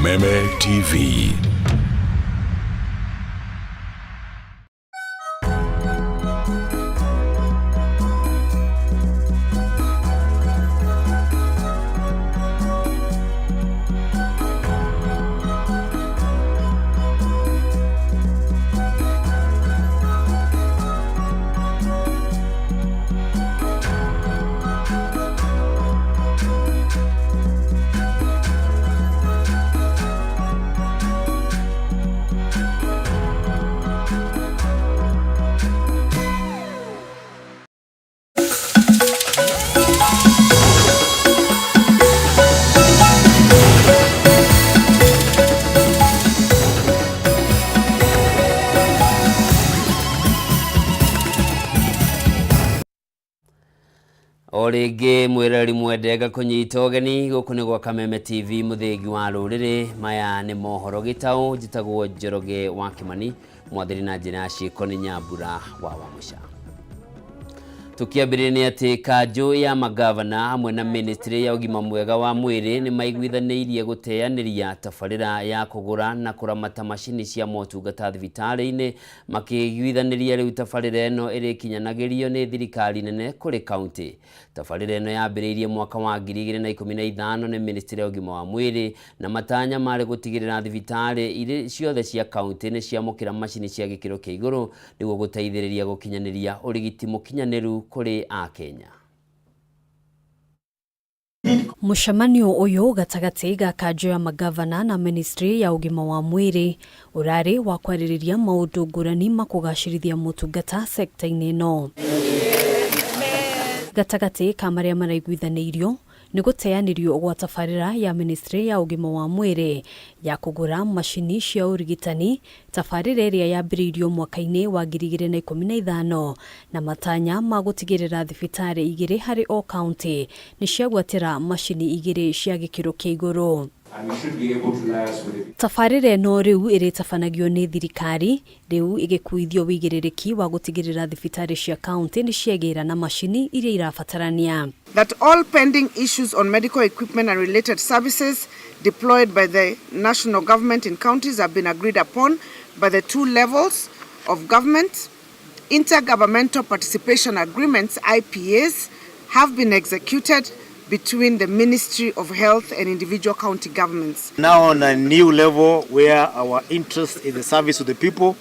Kameme TV. O rĩngĩ mwĩroreri mwende ngakũnyita ũgeni gũkũ nĩ gwa Kameme TV mũthĩgi wa rũrĩrĩ. Maya nĩ mohoro gĩtaũ. Njĩtagwo Njoroge wa Kĩmani, mwathĩri na njĩra ya ciĩko nĩ Nyambura wa Wamũca. Tũkĩambĩrĩria nĩ atĩ kanjũ ya magavana hamwe na ministry ya ũgima mwega wa mwĩrĩ nĩ maiguithanĩirie gũteanĩria tabarĩra ya kũgũra na kũramata macini cia motungata thibitarĩ-inĩ, makĩiguithanĩria rĩu tabarĩra ĩno ĩrĩkinyanagĩrio nĩ thirikari nene kũrĩ kaunti. Tabarĩra ĩno yambĩrĩirie mwaka wa 2015 nĩ ministry ya ũgima wa mwĩrĩ, na matanya marĩ gũtigĩrĩra thibitarĩ irĩ ciothe cia kaunti nĩ ciamũkĩra macini cia gĩkĩro kĩa igũrũ nĩguo gũteithĩrĩria gũkinyanĩria ũrigiti mũkinyanĩru kũrĩ Akenya. Mũcemanio ũyũ gatagatĩ ga kanjũ ya magavana na ministry ya ũgima wa mwĩrĩ ũrarĩ wa kwarĩrĩria maũndũ ngũrani ma kũgacĩrithia motungata sekta-inĩ ĩno. Gatagatĩ ka marĩa maraiguithanĩirio nĩ gũteanĩrio gwa tabarĩra ya ministry ya ũgima wa mwĩrĩ ya kũgũra macini cia ũrigitani, tabarĩra ĩrĩa yambĩrĩirio mwaka-inĩ wa 2015 na matanya ma gũtigĩrĩra thibitarĩ igĩrĩ harĩ o kaunti nĩ ciagwatĩra macini igĩrĩ cia gĩkĩro kĩa igũrũ. Tabarĩra ĩno rĩu ĩrĩtabanagio nĩ thirikari, rĩu ĩgĩkuithio wĩigĩrĩrĩki wa gũtigĩrĩra thibitarĩ cia kaunti nĩ ciagĩra na macini iria irabatarania. That all pending issues on medical equipment and related services deployed by the national government in counties have been agreed upon by the two levels of government. Intergovernmental participation agreements, IPAs, have been executed between the Ministry of Health and individual county governments. Now on a new level where our interest is the service to the people,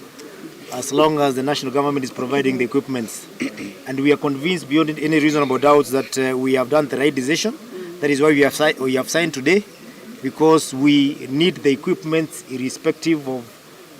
as long as the national government is providing the equipment. And we are convinced beyond any reasonable doubts that we have done the right decision. That is why we have signed today, because we need the equipment irrespective of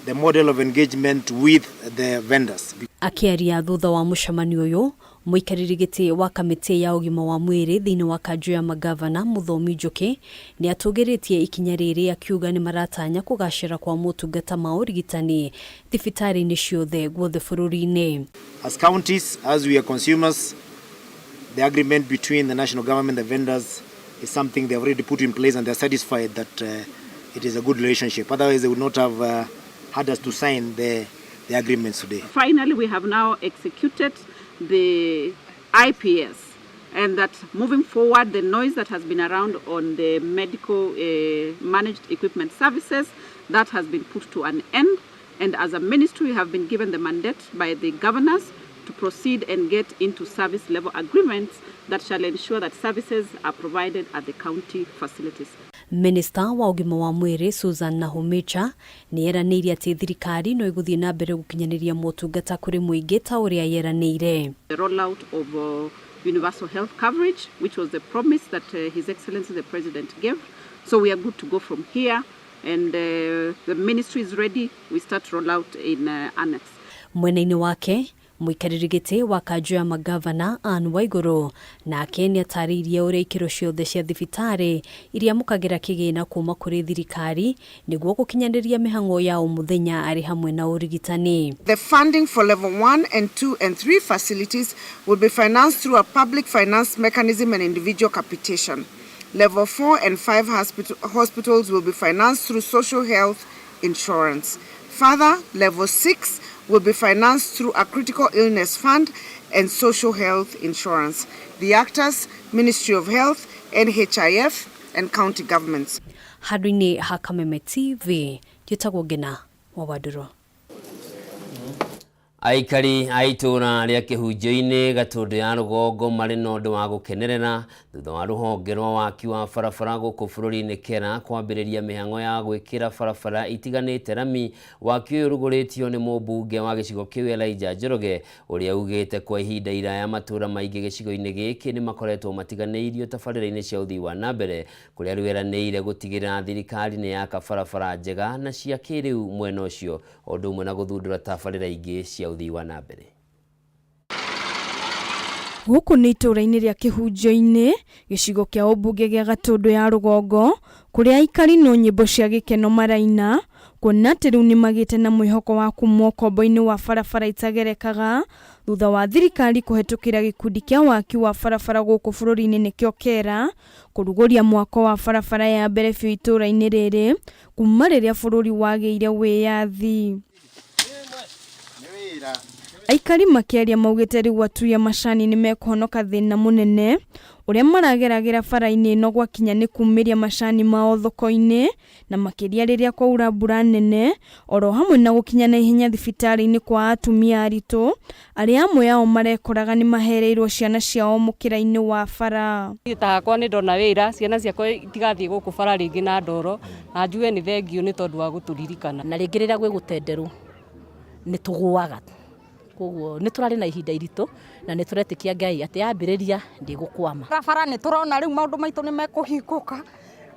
the model of engagement with the vendors. Akĩaria thutha wa mũcemanio ũyũ, mũikarĩri gĩtĩ wa kamĩtĩ ya ũgima wa mwĩrĩ thĩinĩ wa kanjũ ya magavana Mũthomi Njũkĩ nĩ atũgĩrĩtie ikinya rĩrĩ, akiuga nĩ maratanya kũgacĩra kwa motungata ma ũrigitani thibitarĩ-inĩ ciothe guothe bũrũri-inĩ. As counties, as we are consumers, the agreement between the national government and the vendors is something they have already put in place, and they are satisfied that it is a good relationship. Otherwise, they would not have had us to sign the agreements today. Finally, we have now executed the IPS, and that moving forward, the noise that has been around on the medical managed equipment services, that has been put to an end. And as a ministry, we have been given the mandate by the governors to proceed and get into service level agreements that shall ensure that services are provided at the county facilities. Minista wa ũgima wa mwĩrĩ Susan Nakhumicha nĩ eranĩire atĩ thirikari no ĩgũthiĩ na mbere gũkinyanĩria motungata kũrĩ mũingĩ ta ũrĩa yeranĩire. The rollout of universal health coverage, which was the promise that His Excellency the President gave. So we are good to go from here, and the ministry is ready. We start rollout in annex. Mwena-inĩ wake, mũikarĩri gĩtĩ wa kanjũ ya magavana Anne Waigũrũ nake nĩ atarĩirie ũrĩa ikĩro ciothe cia thibitarĩ iria amũkagĩra kĩgĩna kuma kũrĩ thirikari nĩguo gũkinyanĩria mĩhang'o ya o mũthenya arĩ hamwe na ũrigitani. The funding for level 1 and 2 and 3 facilities will be financed through a public finance mechanism and individual capitation. Level 4 and 5 hospitals will be financed through social health insurance. Further, level 6 will be financed through a critical illness fund and social health insurance. The actors, Ministry of Health, NHIF, and county governments. Handũ-inĩ ha Kameme TV, njĩtagwo Ngina wa Wandũrũ. Aikari a itũũra rĩa Kĩhunjio-inĩ Gatũndũ ya Rũgongo marĩ na ũndũ wa gũkenerera thutha wa rũhonge rwa waki wa barabara gũkũ bũrũri-inĩ KERA kwambĩrĩria mĩhang'o ya gwĩkĩra barabara itiganĩte rami. Waki ũyũ ũrugũrĩtio nĩ mũmbunge wa gĩcigo kĩu Elijah Njoroge, ũrĩa ugĩte kwa ihinda iraya matũũra maingĩ gĩcigo-inĩ gĩkĩ nĩ makoretwo matiganĩirio tabarĩra-inĩ cia ũthii wa na mbere, kũrĩa rĩu eranĩire gũtigĩrĩra thirikari nĩ yaka barabara njega na cia kĩrĩu mwena ũcio, o ũndũ ũmwe na gũthundũra tabarĩra ingĩ cia ũthii wa na mbere. Gũkũ nĩ itũũra-inĩ rĩa Kĩhunjio-inĩ, gĩcigo kĩa ũmbunge gĩa Gatũndũ ya Rũgongo, kũrĩa aikari no nyĩmbo cia gĩkeno maraina, kuona atĩ rĩu nĩ magĩte na mwĩhoko wa kuma ũkombo-inĩ wa barabara itagerekaga thutha wa thirikari kũhetũkĩra gĩkundi kĩa waki wa barabara gũkũ bũrũri-inĩ nĩkĩo KERA kũrugũria mwako wa barabara ya mbere biũ itũũra-inĩ rĩrĩ kuma rĩrĩa bũrũri wagĩire wĩyathi. Aikari makĩaria maugĩte rĩu atui a macani nĩ mekũhonoka thĩna mũnene ũrĩa marageragĩra bara-inĩ ĩno gwakinya nĩ kumĩria macani mao thoko-inĩ, na makĩria rĩrĩa kwaura mbura nene, oro hamwe na gũkinya na ihenya thibitarĩ-inĩ kwa atumia aritũ arĩa amwe ao marekoraga nĩ mahereirwo ciana ciao mũkĩra-inĩ wa bara. Niĩ ta hakwa nĩ ndona wĩra, ciana ciakwa itigathiĩ gũkũ bara rĩngĩ na ndoro, na njuge nĩ thengiũ nĩ tondũ wa gũtũririkana. Na rĩngĩ rĩrĩa gwĩ gũtenderũ nĩ tũgũaga, koguo nĩ tũrarĩ na ihinda iritũ na nĩ tũretĩkia Ngai atĩ yambĩrĩria ndĩgũkwama. Barabara nĩ tũrona rĩu maũndũ maitũ nĩ mekũhingũka,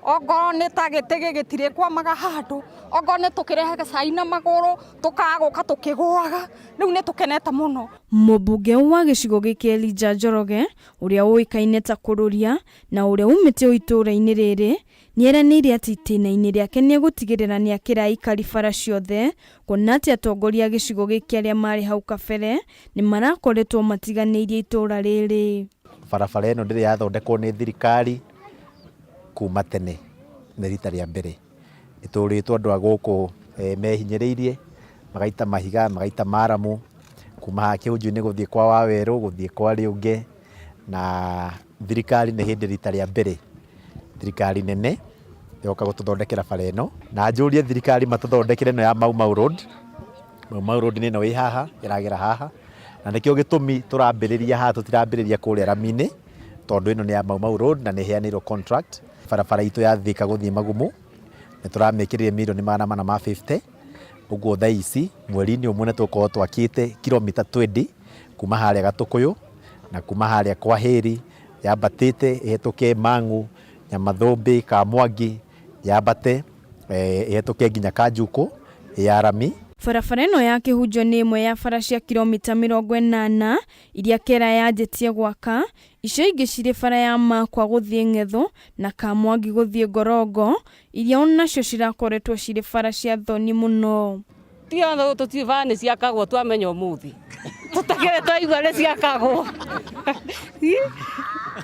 ongorwo nĩ ta gĩtĩ gĩgĩtirĩkwamaga handũ, ongorwo nĩ tũkĩrehaga cai na magũrũ tũkagũka tũkĩgũaga, rĩu nĩ tũkenete mũno. Mũmbunge wa gĩcigo gĩkĩ Elijah Njoroge, ũrĩa ũĩkaine ta Kũrũria na ũrĩa umĩte o itũũra-inĩ rĩrĩ, nĩeranĩire atĩ itĩna-inĩ rĩake nĩegũtigĩrĩra nĩakĩra aikari bara ciothe, kuona atĩ atongoria a gĩcigo gĩkĩ arĩa marĩ hau kabere nĩ marakoretwo matiganĩirie itũũra rĩrĩ. Barabara ĩno ndĩrĩ yathondekwo nĩ thirikari kuma tene, nĩ rita rĩa mbere. Ĩtũrĩtwo andũ a gũkũ mehinyĩrĩirie, magaita mahiga, magaita maramu, kuma haha Kĩhunjio-inĩ gũthiĩ kwa Wawerũ, gũthiĩ kwa Rĩũnge, na thirikari nĩ hĩndĩ rita rĩa mbere thirikari nene yoka gũtũthondekera bara ĩno, na njũrie thirikari matũthondekere ĩno ya Mau Mau Road. Mau Mau Road nĩ ĩno ĩ haha, ĩragera haha, na nĩkĩo gĩtũmi tũrambĩrĩria haha, tũtirambĩrĩria kũrĩa rami-inĩ, tondũ ĩno nĩ ya Mau Mau Road na nĩ ĩheanĩirwo contract. Barabara itũ ya Thika gũthiĩ Magumu nĩ tũramĩkĩrire mirioni 450, ũguo thaa ici mweri-inĩ ũmwe nĩ tũgũkorwo twakĩte kilomita 20 kuma harĩa Gatũkũyũ na kuma harĩa kwa Hĩri yambatĩte ĩhetũke Mang'u, Nyamathũmbĩ, Kamwangi, yambate ĩhetũke nginya Kanjukũ ya rami. Barabara ĩno ya Kĩhunjio nĩ ĩmwe ya bara cia kilomita 80 iria KERA yanjĩtie gwaka, icio ingĩ cirĩ bara ya Makwa gũthiĩ Ng'etho na Kamwangi gũthiĩ Ngorongo, iria onacio cirakoretwo cirĩ bara cia thoni mũno. Tiga tũtiũĩ bara nĩ ciakagwo, twamenya ũmũthĩ tũtakĩrĩ twaigua nĩ ciakagwo,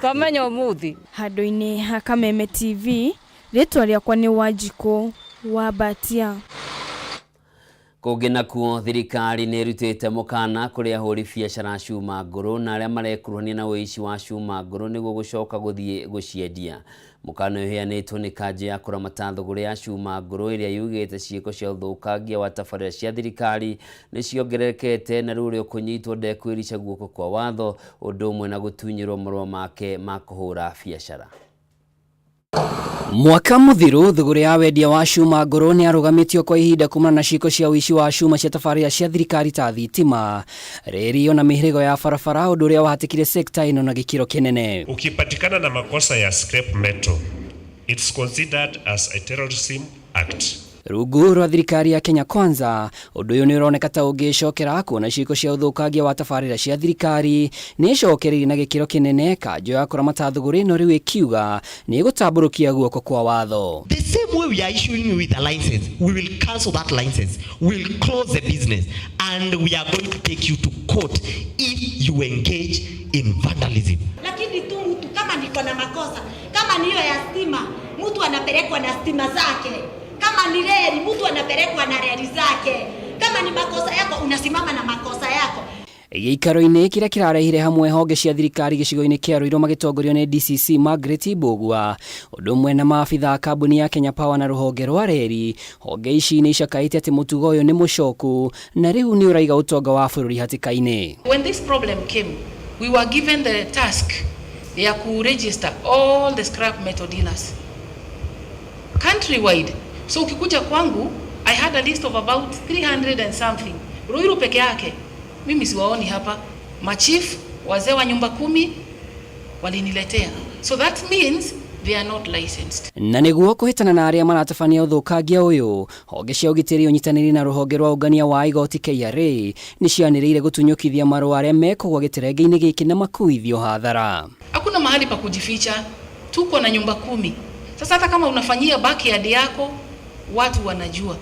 twamenya ũmũthĩ. Handũ-inĩ ha Kameme TV, rĩtwa rĩakwa nĩ Wanjikũ wa Mbatia. Kũngĩ nakuo, thirikari nĩ ĩrutĩte mũkana kũrĩ ahũri biacara cuma ngũrũ na arĩa marekuruhania na ũici wa cuma ngũrũ nĩguo gũcoka gũthiĩ gũciendia. Mũkana ũyũ ũheanĩtwo nĩ kanjũ ya kũramata thũgũrĩ ya cuma ngũrũ ĩrĩa yugĩte ciĩko cia ũthũkangia wa tabarĩra cia thirikari nĩ ciongererekete, na rĩu ũrĩa ũkũnyitwo ndekwĩrica guoko kwa watho, ũndũ ũmwe na gũtunyĩrwo marũa make ma kũhũra biacara. Mwaka mũthiru thũgũrĩ ya wendia wa cuma ngũrũ nĩ arũgamĩtio kwa ihinda kumana na ciĩko cia ũici wa cuma cia tabarĩra cia thirikari ta thitima, reri ona mĩhĩrĩgo ya barabara, ũndũ ũrĩa wahatĩkire sekta ĩno na gĩkĩro kĩnene. Ukipatikana na makosa ya scrap metal, it's considered as a terrorism act. Rungu rwa thirikari ya Kenya Kwanza, ũndũ ũyũ nĩ ũroneka ta ũngĩcokera kuona ciĩko cia ũthũkangia wa tabarĩra cia thirikari nĩ icokereirie na gĩkĩro kĩnene, kanjũ ya kũramata thũgũrĩ ĩno rĩu ĩkiuga nĩ ĩgũtambũrũkia guoko kwa watho. The same way we are issuing you with a license, we will cancel that license, we will close the business, and we are going to take you to court if you engage in vandalism. Lakini tu mtu kama niko na makosa, kama ni hiyo ya stima, mtu anapelekwa na stima zake. Kama ni reli, mtu anapelekwa na reli zake. Kama ni makosa yako, unasimama na makosa yako. Gĩikaro-inĩ kĩrĩa kĩrarehire hamwe honge cia thirikari gĩcigo-inĩ kĩa Ruiru magĩtongorio nĩ DCC Margaret Mbugua, ũndũ ũmwe na maabitha a kambuni ya Kenya Power na rũhonge rwa reri, honge ici nĩ icakaĩte atĩ mũtugo ũyũ nĩ mũcoku na rĩu nĩ ũraiga ũtonga wa bũrũri hatĩka-inĩ. When this problem came, we were given the task ya ku register all the scrap metal dealers countrywide. So ukikuja kwangu, I had a list of about 300 and something. Ruiru peke yake mimi siwaoni hapa. Machief, wazee wa nyumba kumi waliniletea. So that means they are not licensed. Na nĩguo kũhĩtana na arĩa maratabania ũthũkangia ũyũ, honge cia ũgitĩri ũnyitanĩri na rũhonge rwa ũngania wa igoti KRA nĩ cianĩrĩire gũtunyũkithia marũa arĩa mekũgwa gĩterenge-inĩ gĩkĩ na makuithio hathara. Hakuna mahali pa kujificha, tuko na nyumba kumi. Sasa hata kama unafanyia backyard yako, watu wanajua.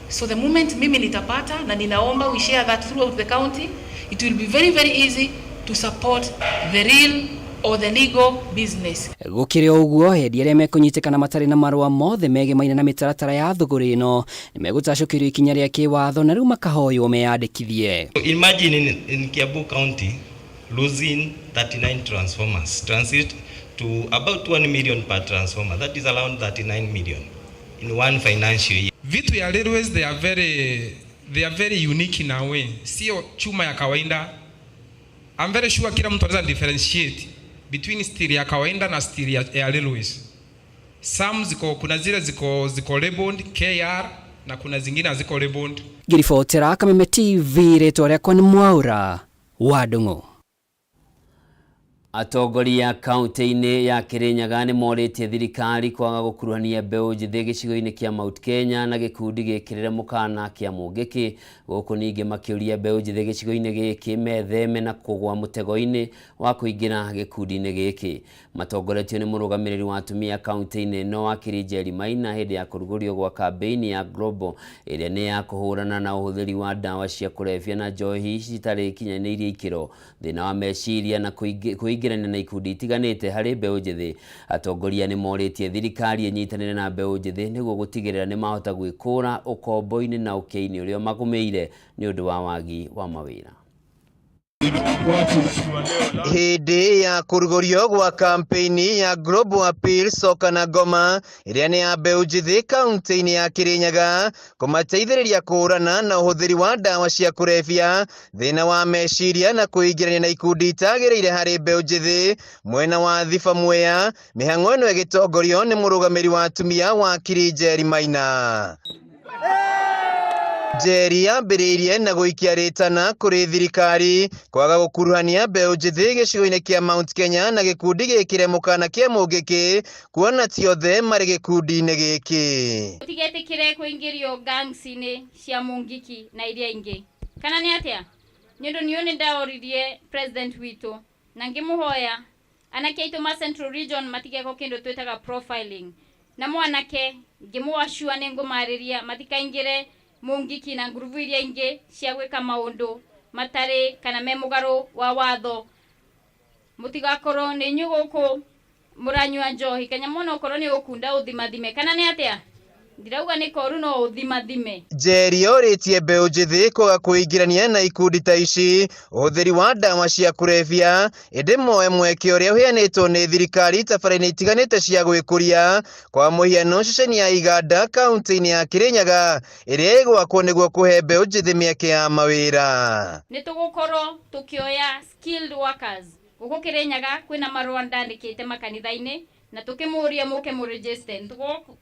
So the moment mimi nitapata, na ninaomba we share that throughout the county, it will be very very easy to support the real or the legal business. Gũkĩrĩ o ũguo, endia arĩa mekũnyitĩkana matarĩ na marũa mothe megemaine na mĩtaratara ya thũgũrĩ ĩno nĩ megũtacũkĩrio ikinya rĩa kĩwatho na rĩu makahoywo meyandĩkithie. Imagine in Kiambu County losing 39 transformers, translate to about 1 million per transformer. That is around 39 million in one financial year. Vitu ya railways they are very unique in a way. Sio chuma ya kawaida. I'm very sure kila mtu anaweza differentiate between steel ya kawaida na steel ya railways. Some ziko, kuna zile ziko labeled KR na kuna zingine haziko labeled. Ngĩribotera Kameme TV, rĩtwa rĩakwa nĩ Mwaũra wa Ndung'u. Atongoria kaunti-inĩ ya Kirinyaga nĩ morĩtie thirikari kwaga gũkuruhania mbeũ njĩthĩ gĩcigo-inĩ kĩa Mount Kenya na gĩkundi gĩkĩrĩre mũkana kĩa Mũngĩkĩ. Gũkũ ningĩ makĩũria mbeũ njĩthĩ gĩcigo-inĩ gĩkĩ metheme na kũgwa mũtego-inĩ wa kũingĩra gĩkundi-inĩ gĩkĩ. Matongoretio nĩ mũrũgamĩrĩri wa atumia kaunti-inĩ ĩno wakiri Njeri Maina hĩndĩ ya kũrugũrio gwa kambĩini ya Global ĩrĩa nĩ ya kũhũrana na ũhũthĩri wa ndawa cia kũrebia na njohi citarĩ kinyanĩirie ikĩro, thĩna wa meciria na kwĩingĩrania na ikundi itiganĩte harĩ mbeũ njĩthĩ. Atongoria nĩ morĩtie thirikari ĩnyitanĩre na mbeũ njĩthĩ nĩguo gũtigĩrĩra nĩ mahota gwĩkũra ũkombo-inĩ na ũkĩa-inĩ ũrĩa magũmĩire nĩ ũndũ wa wagi wa mawĩra. Hĩndĩ ya kũrugũrio gwa kampeini ya Global Appeal Soka na Ngoma ĩrĩa nĩ ya mbeũ njĩthĩ kaunti-inĩ ya Kirinyaga kũmateithĩrĩria kũhũrana na ũhũthĩri wa ndawa cia kũrebia, thĩna wa meciria na kwĩingĩrania na ikundi itagĩrĩire harĩ mbeũ njĩthĩ mwena wa Thiba Mwea. Mĩhang'o ĩno ĩgĩtongorio nĩ mũrũgamĩrĩri wa atumia wakiri Njeri Maina. Njeri yambĩrĩirie na gũikia rĩtana kũrĩ thirikari kwaga gũkuruhania mbeũ njĩthĩ gĩcigo-inĩ kĩa Mount Kenya na gĩkundi gĩkĩre mũkana kĩa Mũngĩkĩ kuona ti othe marĩ gĩkundi-inĩ gĩkĩ. Tũtigetĩkĩre kũingĩrio gangs-inĩ cia Mũngiki na iria ingĩ, kana nĩ atĩa? Nĩ ũndũ niũ nĩ ndaoririe president witũ na ngĩmũhoya anake aitũ ma Central Region matigekwo kĩndũ twĩtaga profiling, na mwanake ngĩmũacua nĩ ngũmarĩria matikaingĩre Mũngiki na ngurubu iria ingĩ cia gwĩka maũndũ matarĩ kana me mũgarũ wa watho. Mũtigakorwo nĩ inyuĩ gũkũ mũranyua njohi kanya mũno, okorwo nĩ ũkunda ũthimathime, kana nĩ atĩa? Ndirauga nĩ koru, no ũthimathime. Njeri orĩtie mbeũ njĩthĩ kwaga kwĩingĩrania na ikundi ta ici, ũhũthĩri wa ndawa cia kũrebia, ĩndĩ moe mweke ũrĩa ũheanĩtwo nĩ thirikari tabarĩra-inĩ itiganĩte cia gwĩkũria, kwa mũhiano ceceni ya Iganda kaunti-inĩ ya Kirinyaga ĩrĩa ĩgwakwo nĩguo kũhe mbeũ njĩthĩ mĩeke ya mawĩra. Nĩ tũgũkorwo tũkĩoya skilled workers gũkũ Kirinyaga. Kwĩna marũa ndandĩkĩte makanitha-inĩ na tũkĩmũria mũke mũregister.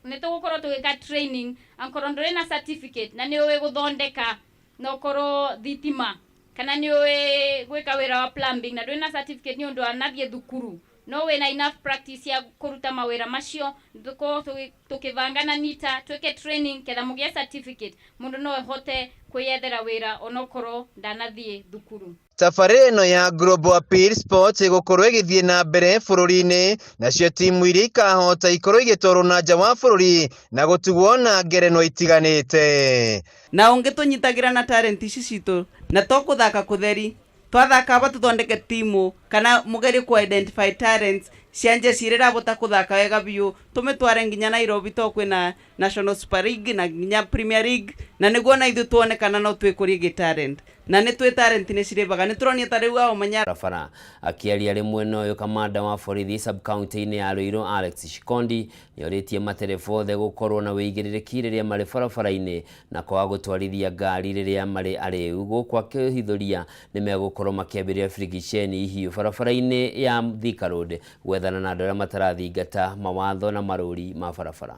Nĩ tũgũkorwo tũgĩka training angorwo ndũrĩ na certificate na nĩ ũĩ gũthondeka na ũkorwo thitima kana nĩ ũĩ gwĩka wĩra wa plumbing na ndũrĩ na certificate nĩ ũndũ wanathiĩ thukuru, no wĩna enough practice ya kũruta mawĩra macio, tũkorwo tũkĩbanga na nita twĩke training ketha mũgĩe certificate, mũndũ no ahote kwĩyethera wĩra onokorwo ndanathiĩ thukuru. Tabarĩra ĩno ya Global Appeal Sports ĩgũkorwo ĩgĩthiĩ na mbere bũrũri-inĩ, nacio timu iria ikahota ikorwo igĩtwarwo na nja wa bũrũri na gũtugwo na ngerenwa itiganĩte. Na ũngĩ tũnyitagĩra na talent ici citũ na to kũthaka kũtheri twathaka aba tũthondeke timu kana mũgerie ku identify talents cia njeci iria irabota kũthaka wega biũ, tũmĩtware nginya Nairobi to kwĩna National Super League na nginya Premier League, na nĩguo na ithuĩ tuone kana no twĩkũrie gĩ talent. Na nĩ twĩ talent nĩ cirĩbaga nĩ tũronia ta rĩu ao manya barabara. Akĩaria arĩ mwena ũyũ, kamanda wa borithi sub-county-inĩ ya Ruiru Alex Shikondi nĩorĩtie matereba othe gũkorwo na wĩigĩrĩrĩki rĩrĩa marĩ barabara-inĩ na kwaga gũtwarithia ngari rĩrĩa marĩ arĩu, gũkũ akĩhithũria nĩmegũkorwo makĩambĩrĩria birigiceni hiũ barabara-inĩ ya Thika Road gwethana na andũ arĩa matarathingata mawatho na marũri ma barabara.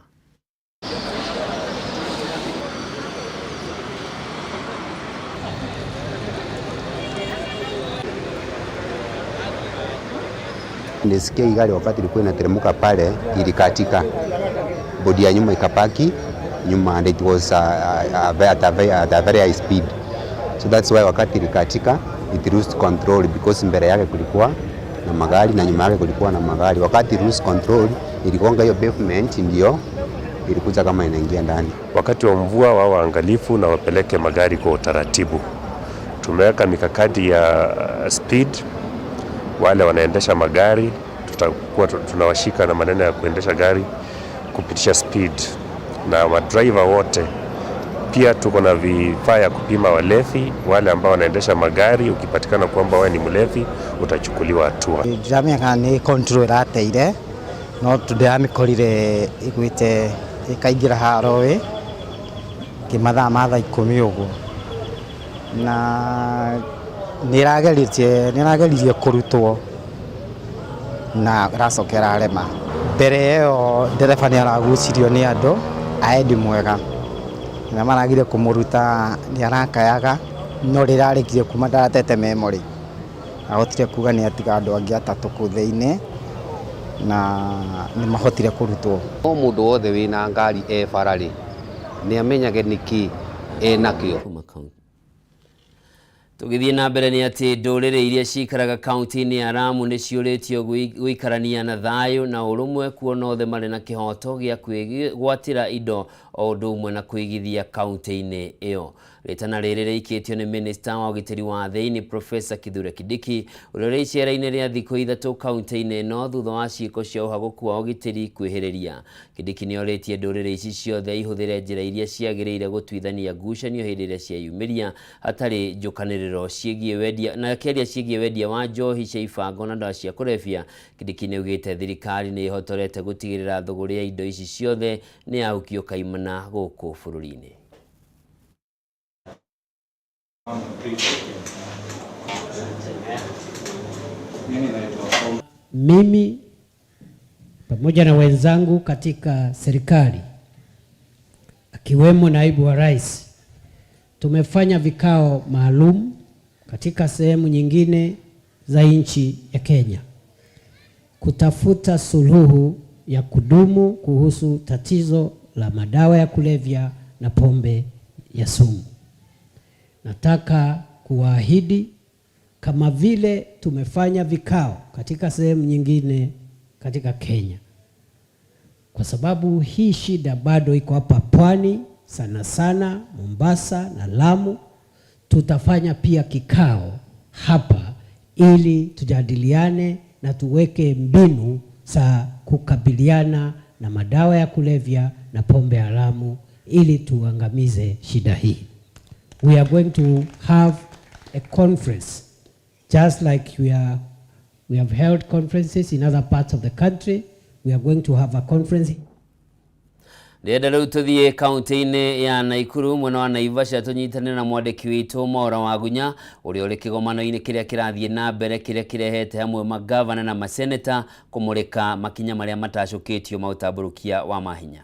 Nisikia hii gari wakati ilikuwa inateremka pale ilikatika, bodi ya nyuma ikapaki nyuma and it was at a very high speed, so that's why wakati ilikatika it lost control because mbele yake kulikuwa na magari na nyuma yake kulikuwa na magari. Wakati lose control iligonga hiyo pavement, ndio ilikuja kama inaingia ndani. Wakati wa mvua wao waangalifu na wapeleke magari kwa utaratibu. Tumeweka mikakati ya speed, wale wanaendesha magari tutakuwa tunawashika na maneno ya kuendesha gari kupitisha speed, na madriver wote pia tuko na vifaa ya kupima walevi, wale ambao wanaendesha magari. Ukipatikana kwamba wewe ni mlevi utachukuliwa hatua. Ndiramenya kana nĩ control ĩrateire no ndĩramĩkorire ĩgwĩte ĩkaingĩra haroĩ kĩmathaa ma thaa 10 ũguo, na nĩ ĩrageririe kũrutwo na ĩracoka ĩrarema. Mbere ĩyo ndereba nĩ aragucirio nĩ andũ aendi mwega na maragire kũmũruta, nĩ arakayaga, no rĩrĩa arĩkirie kuma ndaratete memory ahotire kuga nĩ atiga andũ angĩ 3 kũu thĩinĩ na nĩ mahotire kũrutwo. O mũndũ wothe wĩna ngari e bara-rĩ, nĩ amenyage nĩkĩ enakĩo. Tũgĩthiĩ na mbere nĩ atĩ ndũrĩrĩ iria cikaraga kaunti-inĩ ya Lamu nĩ ciũrĩtio gũikarania na thayũ na ũrũmwe, kuona othe marĩ na kĩhoto gĩa kwĩgwatĩra indo o ũndũ ũmwe na kũigithia kaunti-inĩ ĩyo. Rĩtana rĩrĩ rĩikĩtio nĩ minista wa ũgitĩri wa thĩinĩ Professor Kithure Kindiki, ũrĩa ũrĩ icera-inĩ rĩa thikũ 3 kaunti-inĩ ĩno thutha wa ciĩko cia ũhagũku wa ũgitĩri kwĩhĩrĩria. Kindiki nĩorĩtie ndũrĩrĩ ici ciothe ihũthĩre njĩra iria ciagĩrĩire gũtuithania ngucanio hĩndĩ ĩrĩa cieyumĩria hatarĩ njũkanĩrĩro ciĩgiĩ wendia. Na akĩaria ciĩgiĩ wendia wa njohi cia ibango na ndawa cia kũrebia, Kindiki nĩaugĩte thirikari nĩ ĩhotorete gũtigĩrĩra thũgũrĩ ya indo ici ciothe nĩ yahukio kaimana gũkũ bũrũri-inĩ. Mimi pamoja na wenzangu katika serikali akiwemo naibu wa rais tumefanya vikao maalum katika sehemu nyingine za nchi ya Kenya kutafuta suluhu ya kudumu kuhusu tatizo la madawa ya kulevya na pombe ya sumu. Nataka kuwaahidi kama vile tumefanya vikao katika sehemu nyingine katika Kenya, kwa sababu hii shida bado iko hapa pwani, sana sana Mombasa na Lamu. Tutafanya pia kikao hapa ili tujadiliane na tuweke mbinu za kukabiliana na madawa ya kulevya na pombe haramu ili tuangamize shida hii. We are going to have a conference just like we have held conferences in other parts of the country. We are going to have a conference. Ndĩrenda rĩu tũthiĩ kaunti-inĩ ya Naikuru mwena wa Naivasha tũnyitanĩre na mwandĩki witũ Maura Wagunya ũrĩa ũrĩ kĩgomano-inĩ kĩrĩa kĩrathiĩ na mbere kĩrĩa kĩrehete hamwe magavana na maseneta kũmũrĩka makinya marĩa matacũkĩtio ma ũtambũrũkia wa mahinya.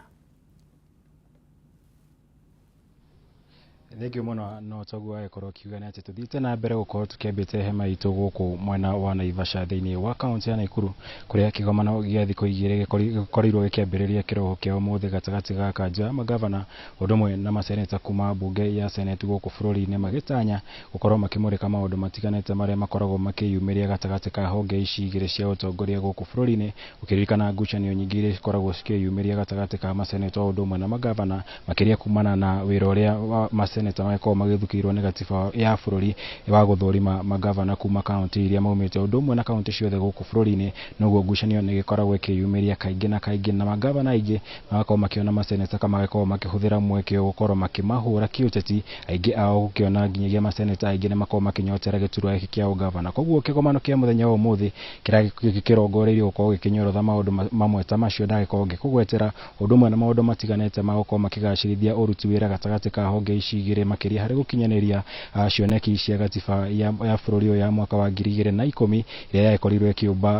Thengiũ mũno. No toguo agĩkorwo akiuga nĩ atĩ tũthiĩte na mbere gũkorwo tũkĩambĩte hema itũ gũkũ mwena wa Naivasha thĩinĩ wa kaunti ya Naikuru, kũrĩa kĩgomano gĩa thikũ 2 gĩkorirwo gĩkĩambĩrĩria kĩroko kĩa ũmũthĩ gatagatĩ ga kanjũ ya magavana ũndũ ũmwe na maseneta kuma mbunge ya seneti gũkũ bũrũri-inĩ, magĩtanya gũkorwo makĩmũrĩka maũndũ matiganĩte marĩa makoragwo makĩyumĩria gatagatĩ ka honge ici igĩrĩ cia ũtongoria gũkũ bũrũri-inĩ, ũkĩririkana ngucanio nyingĩ iria cikoragwo cikĩyumĩria gatagatĩ ka maseneta o ũndũ ũmwe na magavana, makĩria kumana na wĩra ũrĩa wa maseneta maseneta magĩkorwo magĩthukĩirwo nĩ gatiba ya bũrũri wa gũthũrima magavana kuma kaunti iria maumĩte ũndũ ũmwe na kaunti ciothe gũkũ bũrũri-inĩ, noguo ngucanio nĩ ĩgĩkoragwo ĩkĩyumĩria kaingĩ na kaingĩ, na magavana aingĩ magakorwo makĩona maseneta ka magĩkorwo makĩhũthĩra mweke ũyũ gũkorwo makĩmahũra kĩũteti, aingĩ ao gũkĩona nginyagia maseneta aingĩ nĩ makorwo makĩnyotera gĩturwa gĩkĩ kĩa ũgavana. Koguo kĩgomano kĩa mũthenya wa ũmũthĩ kĩrongoreirio gũkorwo gĩkĩnyorotha maũndũ mamwe ta macio ndagĩkorwo ngĩkũgwetera, ũndũ ũmwe na maũndũ matiganĩte ma gũkorwo makĩgacĩrithia ũruti wĩra gatagatĩ ka honge ici igĩrĩ, makĩria harĩ gũkinyanĩria cioneki cia gatiba ya bũrũri ũyũ ya mwaka wa 2010 ĩrĩa yagĩkorirwo ĩkĩũmba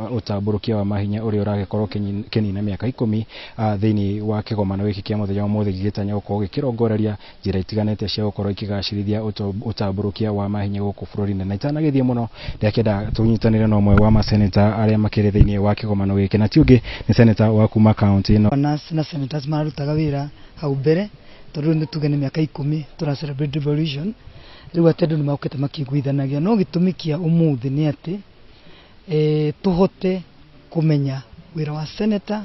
ũtambũrũkia wa mahinya ũrĩa ũragĩkorwo ũkĩnina mĩaka 10 thĩinĩ wa kĩgomano gĩkĩ kĩa mũthenya wa ũmũthĩ gĩgĩtanya gũkorwo gĩkĩrongoreria njĩra itiganĩte cia gũkorwo ikĩgacĩrithia ũtambũrũkia wa mahinya gũkũ bũrũri-inĩ. Na itanagĩthiĩ mũno ndĩrakĩenda tũnyitanĩre na ũmwe wa maseneta arĩa makĩrĩ thĩinĩ wa kĩgomano gĩkĩ, na ti ũngĩ nĩ seneta wa kuma kaunti ĩno. Na senators mararutaga wĩra hau mbere, tondũ nĩ tuge nĩ mĩaka 10 tũra celebrate revolution, rĩu atĩ andũ nĩ mokĩte makĩiguithanagia. No gĩtũmi kĩa ũmũthĩ nĩ atĩ tũhote kũmenya wĩra wa senator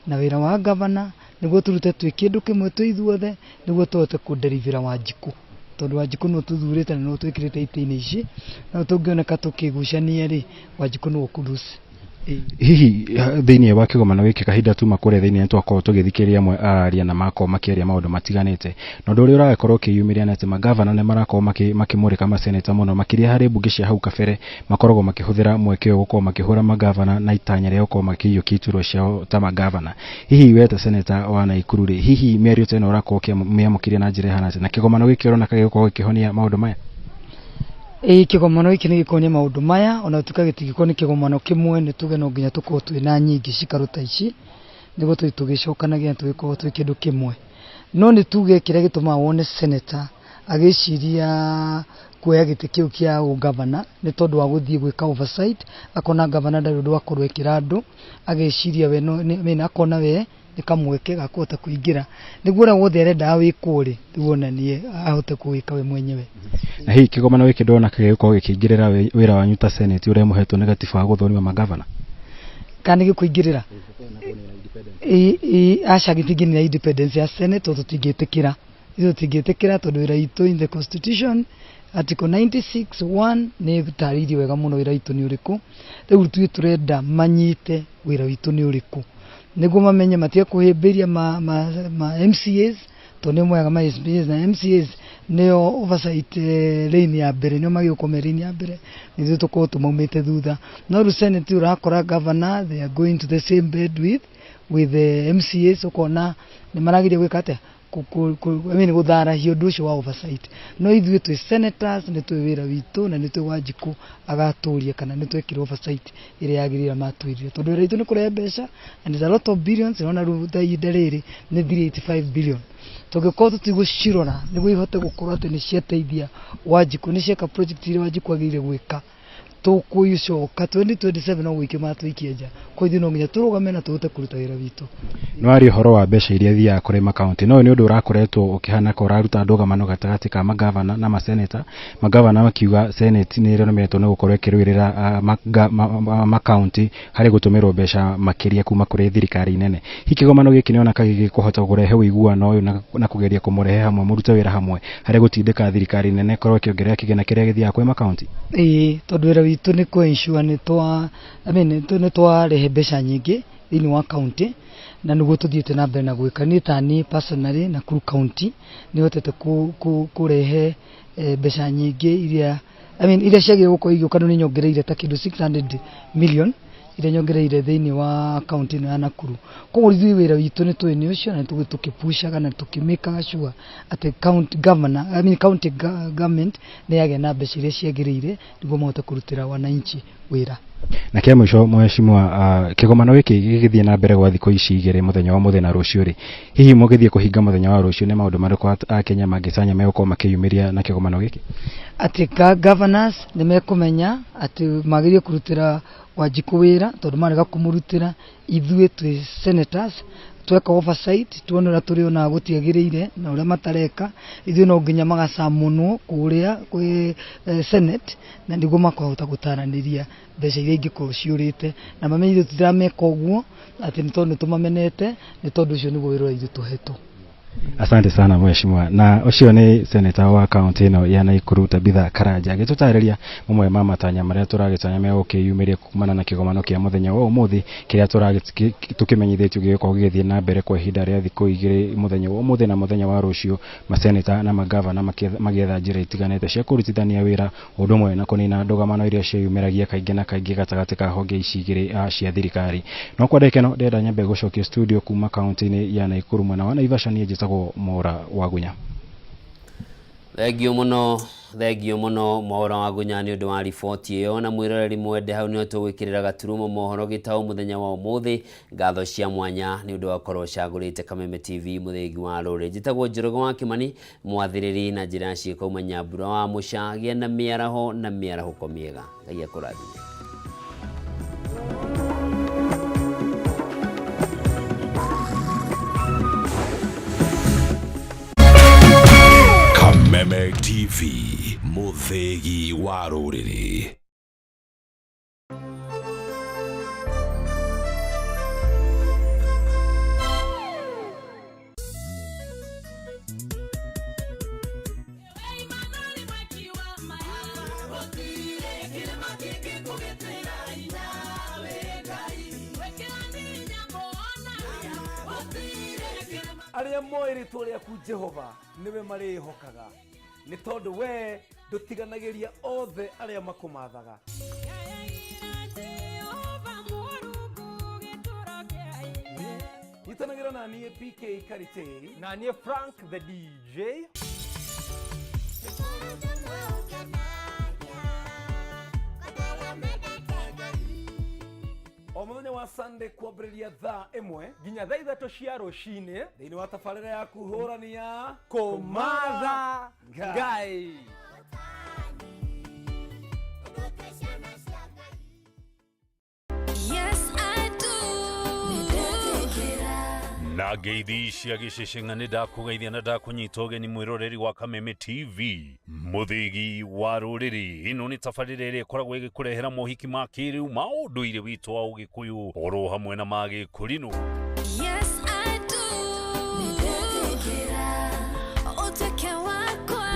na wĩra wa governor, nĩguo tũrute twĩ kĩndũ kĩmwe twĩ ithuothe, nĩguo tũhote kũnderivĩra Wanjikũ, tondũ Wanjikũ nĩwe tũthurĩte na nĩwe twĩkĩrĩte itĩ-inĩ ici, no tũngĩoneka tũkĩgucania rĩ, Wanjikũ nĩwe ũkũlose. Hihi thĩinĩ wa kĩgomano gĩkĩ kahinda tuma kũrĩa thĩinĩ nĩtwakorwo tũgĩthikĩrĩria amwe aria na makorwo makĩaria maũndũ matiganĩte, na ũndũ ũrĩa ũragĩkorwo ũkĩyumĩria nĩ atĩ magavana nĩ marakorwo makĩmũrĩka maseneta mũno, makĩria harĩ mbunge cia hau kabere makoragwo makĩhũthĩra mweke ũyũ gũkorwo makĩhũra magavana na itanya rĩa gũkorwo makĩiyũkia iturwa ciao ta magavana. Hihi we ta seneta wa Naikuru rĩ, hihi mĩario ta ĩno ũrakorwo ũkĩmĩamũkĩria na njĩra ĩhana atĩa, na kĩgomano gĩkĩ ũrona ka gĩgũkorwo gĩkĩhonia maũndũ maya? Ĩĩ, kĩgomano gĩkĩ nĩ gĩkũhonia maũndũ maya, ona gũtuĩka gĩtingĩkorwo nĩ kĩgomano kĩmwe, nĩ tuge no nginya tũkorwo twĩ na nyingĩ ciikaro ta ici, nĩguo tũthiĩ tũgĩcokanagia na tũgĩkorwo twĩ kĩndũ kĩmwe. No nĩ tuge kĩrĩa gĩtũmaga wone senator agĩciria kuoya gĩtĩ kĩu kĩa ũgavana nĩ tondũ wa gũthiĩ gwĩka oversight, akona gavana ndarĩ ũndũ akorwo ekĩra andũ, ageciria we no nĩ akona we nĩ kamweke ga kũhota kũingĩra, nĩguo ũrĩa wothe arendaga wĩkwo rĩ, rĩu onanie ahote kũwĩka we mwenyewe. Na hihi kĩgomano gĩkĩ ndũrona gĩgũkorwo gĩkĩingĩrĩra wĩra wanyu ta senate ũrĩa mũhetwo nĩ gatiba wa gũthũrima magavana? Kana nĩ gĩkũingĩrĩra? Aca, gĩtingĩnina independence ya senate, tondũ tũtingĩtĩkĩra, ithuĩ tũtingĩtĩkĩra, tondũ wĩra witũ in the constitution article 96(1) nĩ ĩtarĩirie wega mũno wĩra witũ nĩ ũrĩkũ. Rĩu ithuĩ tũrenda manyite wĩra witũ nĩ ũrĩkũ, nĩguo mamenye matige kũhĩmbĩria ma MCAs, tondũ nĩo moyaga ma MCAs, na MCAs nĩo oversight lane ya mbere, nĩo magĩũka me lane ya mbere, ithuĩ tũkorwo tũmaumĩte thutha. No rĩu senate ũrakora governor, they are going to the same bed with the MCAs, ũkona nĩ marageria gwĩka atĩa, I mean gũtharahia ũndũ ũcio wa oversight. No ithuĩ twĩ senators nĩ twĩ wĩra witũ, na nĩ twĩ Wanjikũ agatũria kana nĩ twekire oversight ĩrĩa yagĩrĩire matwĩrire, tondũ wĩra witũ nĩ kũrehe mbeca, and it's a lot of billions. Ũrona rĩu ta ihinda rĩrĩ nĩ 385 billion, tũngĩkorwo tũtigũcirora nĩguo ihote gũkorwo atĩ nĩ ciateithia Wanjikũ, nĩ cieka project iria Wanjikũ agĩrĩire gwĩka, tũkũicoka 2027 no gũikia matũikia nja. Kwa ithuĩ no nginya tũrũgame na tũhote kũruta wĩra witũ. Nĩ waria ũhoro wa mbeca iria ithiaga kũrĩ makaunti, no nĩ ũndũ ũrakoretwo ũkĩhanĩka ũraruta ndũgamano gatagatĩ ka magavana na maseneta, magavana makiuga senate nĩ ĩremetwo nĩ gũkorwo ĩkĩrũĩrĩra makaunti harĩ gũtũmĩrwo mbeca makĩria kuma kũrĩ thirikari nene. Hihi kĩgomano gĩkĩ nĩona ka gĩgĩkũhota kũrehe ũiguano ũyũ na kũgeria kũmũrehe hamwe mũrute wĩra hamwe harĩ gũtindĩka thirikari nene ĩkorwo ĩkĩongerera kĩgĩna kĩrĩa gĩthiaga kwĩ makaunti? Ĩĩ, tondũ wĩra witũ nĩ kũ ensure nĩ twa I mean nĩ twarehe mbeca nyingĩ thĩinĩ wa county, na nĩguo tũthiĩte na mbere na gwĩka. Niĩ ta niĩ personally Nakuru County nĩ hotete kũrehe mbeca nyingĩ iria I mean iria ciagĩrĩire gũkorwo igĩũka, no nĩ nyongereire ta kĩndũ 600 million iria nyongereire thĩinĩ wa county ĩno ya Nakuru. Koguo ithuĩ wĩra witũ nĩ tũĩ nĩ ũcio, na nĩ tũkĩpushaga na tũkĩmĩkaga sure atĩ county governor, I mean county government nĩ yagĩa na mbeca iria ciagĩrĩire nĩguo mahote kũrutĩra wananchi wĩra. Na kĩa mũico mheshimiwa, kĩgomano gĩkĩ gĩgĩthiĩ na mbere gwa thikũ ici igĩrĩ, mũthenya wa ũmũthĩ na rũciũ rĩ, hihi mũgĩthiĩ kũhinga mũthenya wa rũciũ nĩ maũndũ marĩkũ Akenya mangĩtanya megũkorwo makĩyumĩria na kĩgomano gĩkĩ? Atĩ governors nĩ mekũmenya atĩ magĩrĩire kũrutĩra Wanjikũ wĩra, tondũ marega kũmũrutĩra, ithuĩ twĩ senators tweka oversight, tuone ũrĩa tũrĩonaga gũtiagĩrĩire na ũrĩa matareka, ithuĩ no nginya magacamunwo kũrĩa kwĩ senate, na nĩguo makahota gũtaranĩria mbeca iria ingĩkorwo ciũrĩte, na mamenye ithuĩ tũtirameka ũguo atĩ nĩ tondũ nĩ tũmamenete, nĩ tondũ ũcio nĩguo wĩra ũrĩa ithuĩ tũhetwo. Asante sana mheshimiwa. Na ũcio nĩ senator wa kaunti ĩno ya Nakuru Tabitha Karanja agĩtũtarĩria mamwe ma matanya marĩa tũragĩtanya megũkĩyumĩria kumana na kĩgomano kĩa mũthenya wa ũmũthĩ kĩrĩa tũkĩmenyithĩtio gĩgũkorwo gĩgĩthiĩ na mbere kwa ihinda rĩa thikũ igĩrĩ, mũthenya wa ũmũthĩ na mũthenya wa rũciũ, maseneta na magavana magĩetha njĩra itiganĩte cia kũrutithania wĩra ũndũ ũmwe na kũnina ndũgamano iria ciĩyumĩragia kaingĩ na kaingĩ gatagatĩ ka honge ici igĩrĩ cia thirikari. No kwa ndagĩka ĩno ndĩrenda nyambe gũcokia studio kuma kaunti-inĩ ya Nakuru mwena wa Naivasha. Niĩ njĩtagwo Mwaura Wagunya. Thengio mũno, thengio mũno Mwaura Wagunya nĩ ũndũ wa riboti ĩyo. Na mwĩroreri mwende, hau nĩho tũgwĩkĩrĩra gaturumo mohoro gĩtaũ mũthenya wa ũmũthĩ. Ngatho cia mwanya nĩ ũndũ wa gũkorwo ũcagũrĩte Kameme TV, mũthĩgi wa rũrĩrĩ. Njĩtagwo Njoroge wa Kĩmani, mwathĩrĩri na njĩra ya ciĩko uma Nyambura wa Mũca. Gĩa na mĩaraho na mĩarahũko mĩega. Ngai akũrathime. Kameme TV, mũthĩgi wa rũrĩrĩ. Arĩa moĩ rĩtwa rĩaku Jehova nĩwe marĩĩhokaga, nĩ tondũ wee ndũtiganagĩria othe arĩa makũmathaga. Nyitanagĩra na niĩ PK Karitei na niĩ Frank the DJ. O mũthenya wa Sunday kwambĩrĩria thaa 1 nginya thaa 3 cia rũcinĩ thĩinĩ wa tabarĩra yaku hũrani ya Kũmatha Ngai. Yes, I do. Na ngeithi cia gĩcĩcĩng'a nĩ ndakũgeithia na ndakũnyita ũgeni mwĩroreri wa Kameme TV, mũthĩgi wa rũrĩrĩ. Ĩno nĩ tabarĩra ĩrĩa ĩkoragwo ĩgĩkũrehera mohiki ma kĩrĩu ma ũndũire witũ wa ũgĩkũyũ oro hamwe na ma gĩkũrinũ. Yes, I do. Ũtuĩke wakwa.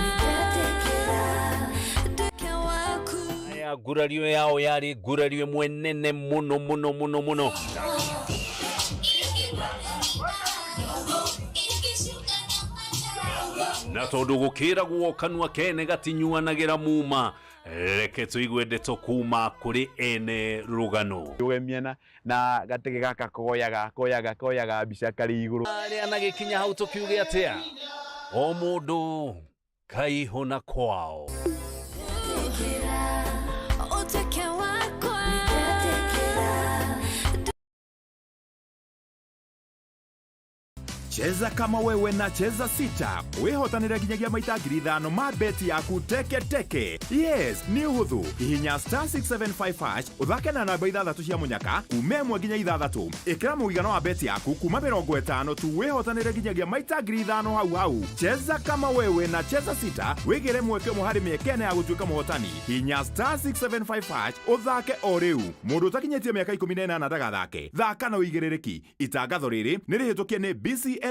Nduĩke waku. Aya ngurario yao yarĩ ngurario ĩmwe nene mũno mũno mũno mũno. Na tondũ gũkĩragwo kanua kene gatinyuanagĩra muma, reke tũigue ndeto kuma kũrĩ ene rũgano. Ũgemia na gatege gaka koyaga koyaga koyaga mbica karĩ igũrũ. Arĩa na gĩkinya hau tũkiuge atĩa, o mũndũ kaihũ na kwao. Ũtuĩke wakwa. Cheza kama wewe na Cheza Sita wihotanire nginyagia maita 5,000 ma beti yaku teke teke. Yes, nĩ ũhũthũ. Hihinya star 675 hash ũthake na namba 6 cia mũnyaka kuma 1 nginya 6. Ĩkĩra mũigana wa beti yaku kuma 50 tu wihotanire nginyagia maita 5,000 hau hau. Cheza kama wewe na Cheza Sita wĩgĩre mweke ũmwe harĩ mĩeke ĩna ya gũtuĩka mũhotani. Hihinya star 675 hash ũthake o rĩu. Mũndũ ũtakinyĩtie mĩaka 18 ndagathake. Thaka na ũigĩrĩrĩki. Itangatho rĩrĩ nĩ rĩhĩtũkie nĩ BCLB.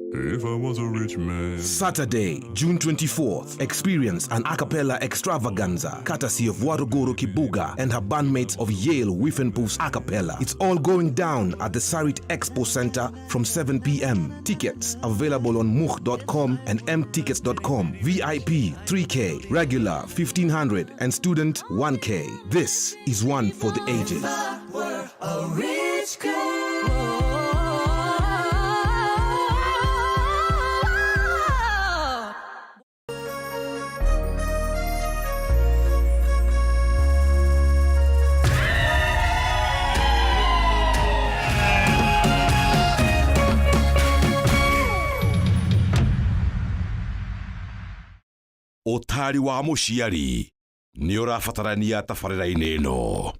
If I was a rich man. Saturday, June 24th, experience an a cappella extravaganza courtesy of Waruguru Kibuga and her bandmates of Yale Whiffenpoofs A Cappella. It's all going down at the Sarit Expo Center from 7 p.m. Tickets available on much.com and mtickets.com. VIP 3K, regular 1500 and student 1K. This is one for the ages. A rich girl. Ũtari wa mũciari nĩ ũrabatarania tabarĩra-inĩ ĩno.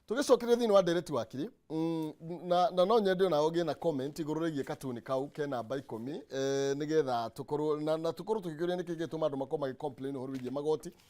Tũgĩcokeria thĩinĩ wa ndereti wakiri, na no nyende onawe ũgĩe na comment igũrũ rĩgiĩ katuni kau ke namba 10, nĩgetha tũkorwo na tũkorwo tũgĩkĩũria nĩkĩ gĩtũma andũ makorwo magĩ complain ũhoro wĩgiĩ magoti.